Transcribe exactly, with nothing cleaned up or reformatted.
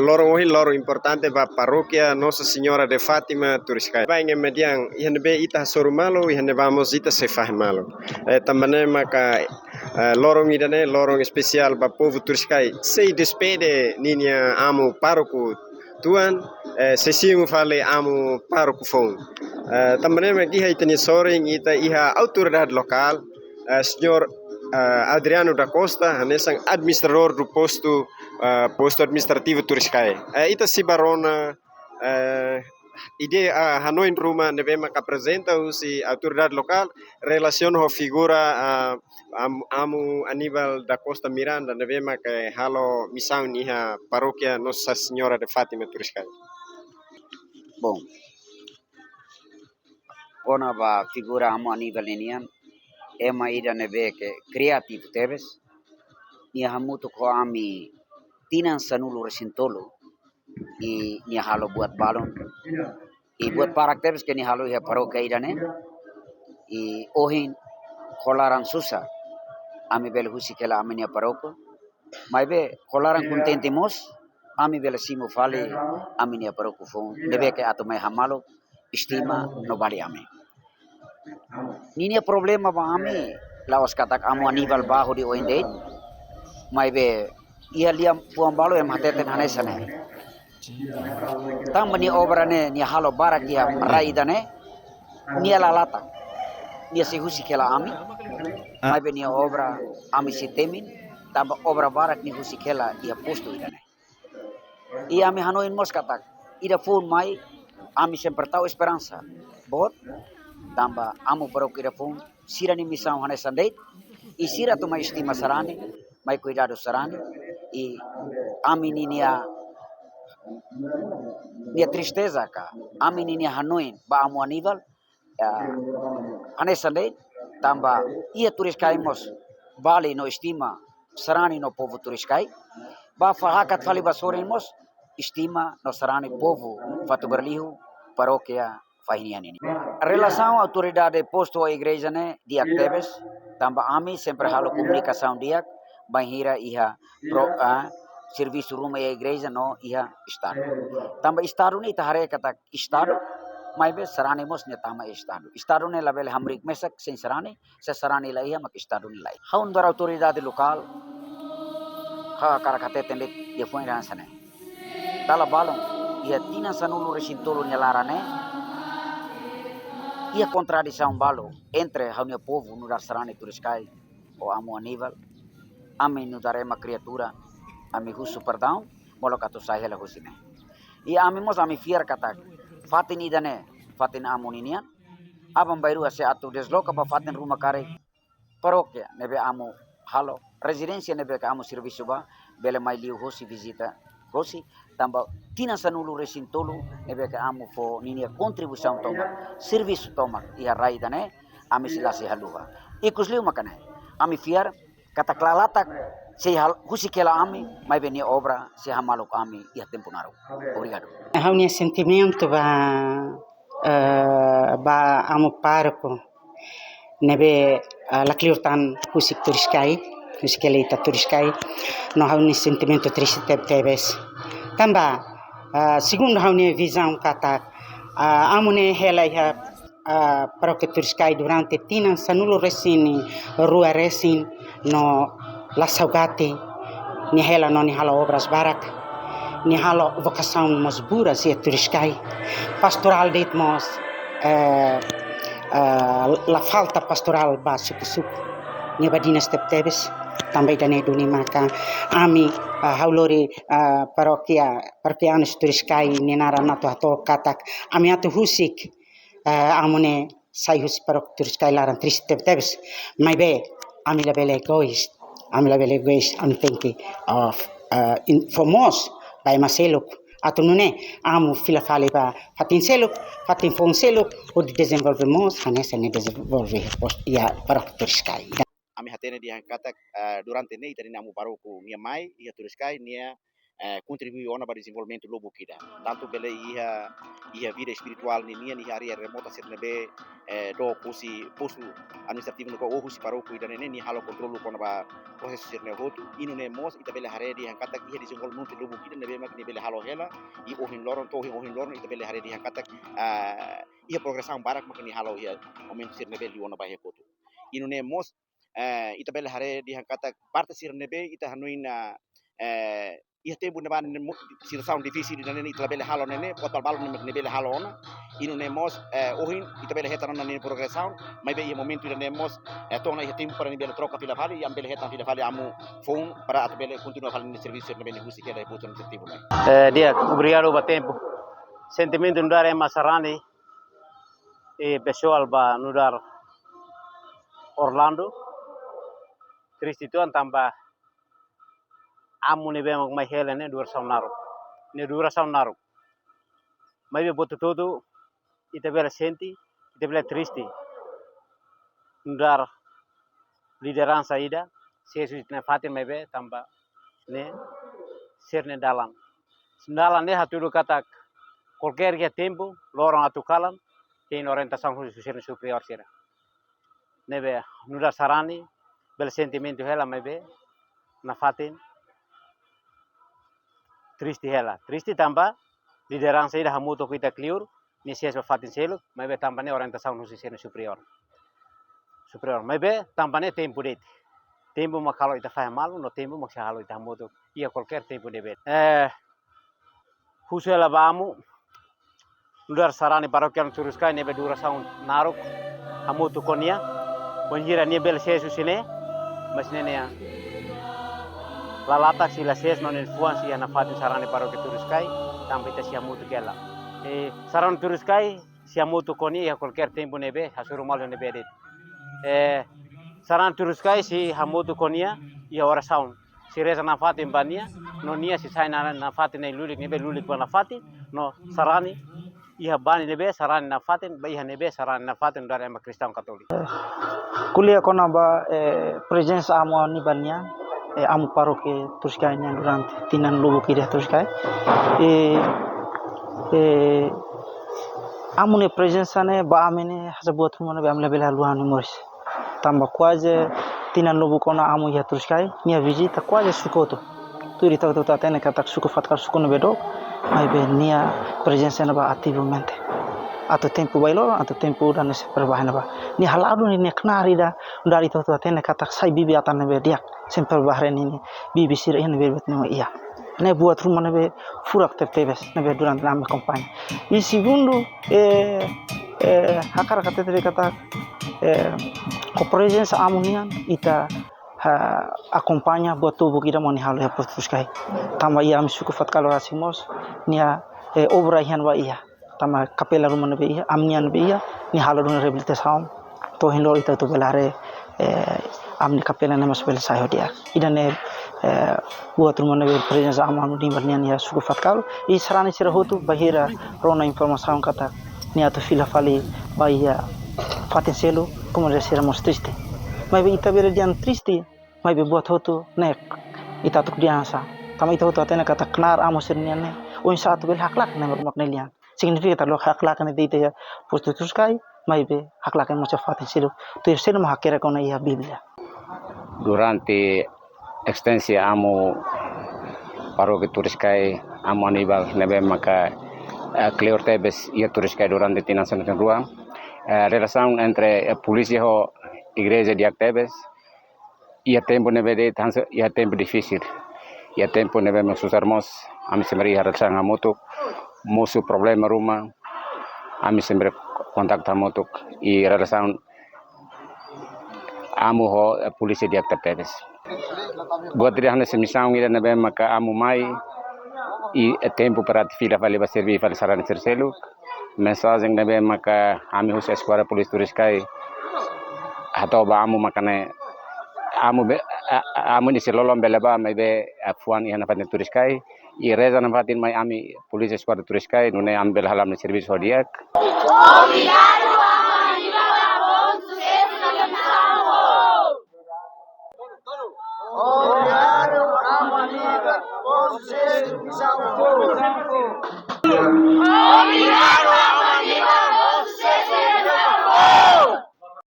Loron ohin loron importante ba Parókia Nossa Senhora de Fátima Turiscai. Ba enge median, iha ne'ebé ita hasoru malu, iha ne'ebá mós ita sei fahe malu. Eh, tanba ne'e maka, eh, loron ida-ne'e, loron espesiál ba povu Turiscai. Sei despede ninia amu pároku tuan, eh, sei simu fali amu pároku foun. Eh, tanba ne'e mak iha ita-nia sorin, ita iha autoridade lokál, eh, señór, eh, Adriano da Costa, hanesan administradór do posto, eh, posto administrativo Turiscai. Eh, ita sei bá rona, eh, ideia, ah, hanoin ruma ne'ebé maka aprezenta husi autoridade lokál, relasiona ho figura, ah, am-, amu Aníbal da Costa Miranda, ne'ebé maka halo misaun iha Parókia Nossa Senhora de Fátima Turiscai. Bom, kona-ba figura amu Aníbal ninian, ema ida ne'ebé ke kriativu tebes, nia hamutuk ho ami tinan sanulu-resin-tolu, i nia halo buat balun. I buat barak tebes ke nia halo iha parókia ida-ne'e. I ohin ho laran susar ami bele husik hela ami-nia pároku. Maibé ho laran kontente mós ami bele simu fali ami-nia pároku foun ne'ebé ke atu mai hamaluk, estima no bali ami. Ninia problema ba ami, la'ós katak amu Aníbal bá hodi oin de'it, maibé iha lia fuan balu ema hateten hanesan ne'e. Tanba nia obra ne'e, nia halo barak iha rai ida-ne'e, nia la latak. Nia sei husik hela ami, maibé nia obra ami sei temin, tanba obra barak nia husik hela iha postu ida-ne'e. I ami hanoin mós katak, ida foun mai, ami sempre tau esperansa boot, tanba amu pároku ida foun, sira-nia misaun hanesan de'it, i sira atu mai estima sarani, mai kuidadu sarani, i ami ninia, nia tristeza ka, ami ninia hanoin ba amu Aníbal, ya, hanesan de'it, tanba iha Turiscai mós bali no estima sarani no povu Turiscai, bá fa hakat fali ba sorin mós estima no sarani povu Fatuberliu, parókia Fahi-Nian nian. Relasaun autoridade postu ho igreja ne'e di'ak tebes, tanba ami sempre halo komunikasaun di'ak, bainhira iha pro, ah, servisu ruma iha igreja no iha estadu. Tanba estadu ne'e ita haree katak estadu, maibé sarani mós nia tama estadu. Estadu ne'e labele hamriik mesak sein sarani, se sarani la iha maka estadu ne'e la iha. Ha'u nu'udar autoridade lokál, ha'u hakarak hateten de'it, depois hanesan ne'e. Dala balun, iha tinan sanulu-resin-tolu nia laran ne'e, iha kontradisaun balu entre ha'u-nia povu nu'udar sarani Turiscai ho amu Aníbal. Ami nu'udar ema kriatura, ami husu perdaun, molok atu sai hela husi ne'e. I ami mós ami fiar katak fatin ida-ne'e, fatin amu ninian, aban-bainrua se atu desloka ba fatin ruma karik, parókia ne'ebé amu halo, rezidénsia ne'ebé ke amu servisu ba, bele mai liu hosi vizita hosi, tanba tinan sanulu-resin-tolu ne'ebé ke amu fó ninia kontribuisaun tomak, servisu tomak iha rai ida-ne'e, ami sei la sei haluha. Ikus liu maka ne'e, ami fiar katak la latak sei hal-, husik hela ami, maibé nia obra sei hamaluk ami iha tempu naruk. Obrigadu. Ha'u-nia sentimentu ba, eh, ba amu pároku ne'ebé, eh, la kleur tan husik Turiscai, husik hela ita Turiscai, no ha'u-nia sentimentu triste teb-, tebes. Tanba, eh, segundu ha'u-nia vizaun katak, eh, amu ne'e hela iha, eh, parókia Turiscai durante tinan sanulu-resin-rua resin no la saugati, nia hela no nia halo obras barak, nia halo vokasaun mós buras iha Turiscai. Pastorál de'it mós, eh, eh, la falta pastorál ba suku-suku. Nia badinas teb-tebes, tanba ida-ne'e duni maka ami, eh, ha'u lori, eh, parókia, parókianus Turiscai nia naran atu hato'o katak ami atu husik, eh, amu ne'e sai husi parókia Turiscai laran triste tebes. Maibé, ami labele egois, ami labele egois, ami tenke, ah, ah, in-, fó moos ba ema seluk. Atu nune'e, amu fila fali ba fatin seluk, fatin foun seluk, hodi dezenvolve moos, hanesan ne'e dezenvolve postu iha parókia Turiscai. Ami hatene dehan katak, ah, durante ne'e ita-nia amu pároku nia mai iha Turiscai, nia, eh, kontribui ona ba dezenvolvimentu lubuk ida. Tantu bele iha, iha vida espirituál ninian, iha área remota sira ne'ebé, eh, dook husi postu administrativu no ka ou husi parókiu ida-ne'e ne'e, nia halo kontrolu kona-ba prosesu sira-ne'e hotu. I nune'e mós ita bele haree dehan katak iha dezenvolvimentu lubuk ida ne'ebé mak nia bele halo hela, i ohin loron, to'o ohin, ohin loron ita bele haree dehan katak, ah, iha progresaun barak mak nia halo iha momentu sira ne'ebé liu ona ba iha kotuk. I nune'e mós, eh, ita bele haree dehan katak parte sira ne'ebé ita hanoin, ah, eh, iha tempu ne'ebá ne'e mo-, situasaun difisil ida-ne'e ita labele halo ne'e ne'e, buat balun ne'e, ne'e bele halo ona. I nune'e mós, eh, ohin ita bele hetan ona nia progresaun, maibé iha momentu ida-ne'e mós, eh, to'o ona iha tempu para nia bele troka fila fali, i ami bele hetan fila fali amu foun para atu bele kontinua fali nia servisu ne'ebé nia husik hela iha postu administrativu ne'e. Eh, di'ak, obrigadu ba tempu. Sentimentu nu'udar ema sarani, eh, pesoál ba nu'udar Orlando, triste uitoan tanba amu ne'ebé mak mai hela ne'e durasaun naruk. Ne'e durasaun naruk. Maibé buat hotu-hotu ita bele sente, ita bele triste nu'udar lideransa ida, sira husi ita-nia fatin maibé tanba ne'e sira-nia dalan. Dalan ne'e hatudu katak kualkér iha tempu, loron atu kalan, hein orientasaun husi sira-nia superiór sira. Ne'ebé nu'udar sarani, bele sentimentu hela maibé nafatin triste hela. Triste tanba lideransa ida hamutuk ho ita kleur, nia ses ba fatin seluk, maibé tanba ne'e orientasaun husi sira-nia superiór. Superiór, maibé tanba ne'e tempu de'it. Tempu mak halo ita fahe malu, no tempu mak sei halo ita hamutuk iha kualkér tempu ne'ebé. Eh, husu hela ba amu, nu'udar sarani parókiu Turiscai ne'ebé durasaun naruk hamutuk ho nia. Bainhira nia bele ses husi ne'e, mas ne'e nia la latak, sei la ses no nia fuan sei iha nafatin sarani parókiu Turiscai, tanba ita sei hamutuk hela. Eh, sarani Turiscai sei hamutuk ho nia iha kualkér tempu ne'ebé, hasoru malu ne'ebé de'it. Eh, sarani Turiscai sei hamutuk ho nia iha orasaun. Sei reza nafatin ba nia, no nia sei sai na, nafatin ne'e lulik, ne'ebé lulik ba nafatin, no sarani iha bani ne'ebé sarani nafatin, ba iha ne'ebé sarani nafatin nu'udar ema kristaun katóliku. Ko'alia kona-ba, eh, prezensa amu nian ba nia, eh, amu parókiu Turiscai nian durante tinan lubuk ida Turiscai. Eh, eh, amu nia prezensa ne'e ba ami ne'e hanesan buat ruma ne'ebé ami labele haluha nia moris. Tanba kuaze tinan lubuk ona amu iha Turiscai, nia vizita kuaze suku hotu. Tuir ita hotu hatene katak suku Fatkal suku ne'ebé dook, maibé nia prezensa ne'ebá ativamente. Atu tempu bailoron, atu tempu udan ne'e sempre ba iha ne'ebá. Nia hala'o duni nia knaar ida, nu'udar ita hotu hatene katak sai bibi atan ne'ebé di'ak, sempre ba haree ninia bibi sira iha ne'ebé de'it ne'ebé iha. Ne'e buat ruma ne'ebé furak tebetebes, ne'ebé durante ami akompaña. I segundu, eh, eh, hakarak hatete de'it katak, eh, ho prezensa amu nian, ita, ha, akompaña buat lubuk ida mak nia halo iha postu Turiscai. Tanba iha ami suku Fatkal rasik mós, nia, eh, obra iha ne'ebá iha. Tanba kapela ruma ne'ebé iha, ami nian ne'ebé iha, nia halo duni reabilitasaun. To'o ohin loron ita hotu bele haree, eh, ami-nia kapela ne'e mós bele sai ho di'ak. Ida-ne'e, eh, buat ruma ne'ebé prezensa amu nian ba nia iha suku Fatkal. I sarani sira hotu bainhira rona informasaun katak nia atu fila fali ba iha fatin seluk, komunidade sira mós triste. Maibé ita bele dehan triste, maibé buat hotu ne'e ita atu dehan sá. Tanba ita hotu hatene katak knaar amu sira-nian ne'e, oinsá atu bele haklaken ne'e mak ne'e lian. Signifika katak haklaken ne'e de'it iha postu Turiscai, maibé haklaken mós iha fatin seluk. Tuir saida mak hakerek ona iha Bíblia. Durante ezisténsia amu parókiu Turiscai, amu Aníbal ne'ebé maka, eh, kleur tebes iha Turiscai durante tinan sanulu-resin-rua. Eh, relasaun entre, eh, polísia ho igreja di'ak tebes. Iha tempu ne'ebé de'it hanesan, iha tempu difisil. Iha tempu ne'ebé mak susar mós, ami sempre iha relasaun hamutuk. Mosu problema ruma, ami sempre kontaktu hamutuk. I relasaun amu ho, eh, polísia di'ak tebetebes. Buat ida hanesan misaun ida ne'ebé maka amu mai, i, eh, tempu para atu fila fali ba serví fali sarani sira seluk. Mensajen ne'ebé maka ami husi Eskuadra Polísia Turiscai hato'o ba amu mak ne'e, amu be-, a-, a-, amu nia sei lolon bele bá, maibé, a, fuan iha nafatin Turiscai. I reza nafatin mai ami polísia Eskuadra Turiscai, nune'e ami bele hala'o ami-nia servisu ho di'ak. Obrigadu, amu Aníbal, bom susesu na missão. Obrigadu, amu Aníbal, bom